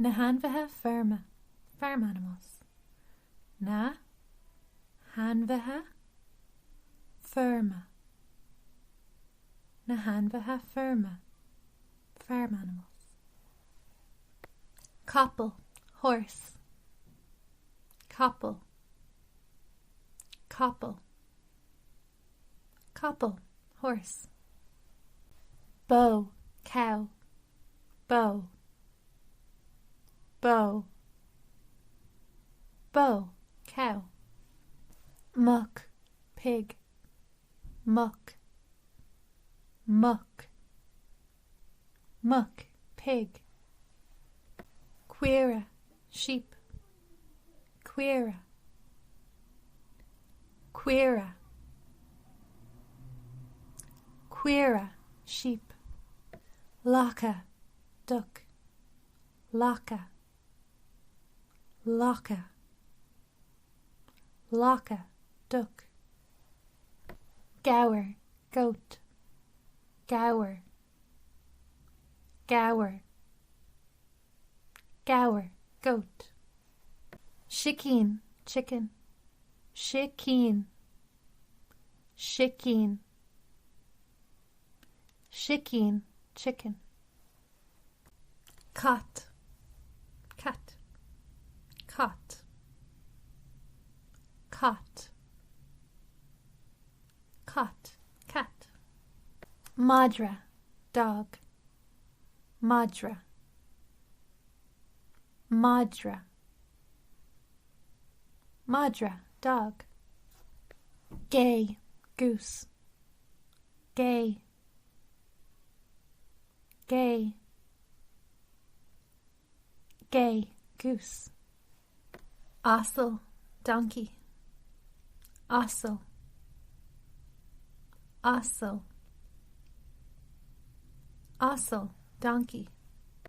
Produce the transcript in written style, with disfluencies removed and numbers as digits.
Na hainmhithe feirme, farm animals. Na hainmhithe feirme. Na hainmhithe feirme, farm animals. Capall, horse. Capall. Capall. Capall, horse. Bó, cow. Bó. Bó. Bó, cow. Muc, pig. Muc. Muc. Muc, pig. Caora, sheep. Caora. Caora. Caora, sheep. Lacha, duck. Lacha. Lacha. Lacha, duck. Gabhar, goat. Gabhar. Gabhar. Gabhar, goat. Sicín, chicken. Sicín. Sicín. Sicín, chicken. Cat. Cat. Cat. Cat. Cat. Cat. Madra, dog. Madra. Madra. Madra, dog. Gé, goose. Gé. Gé. Gé, goose. Asal, donkey. Asal. Asal. Asal, donkey.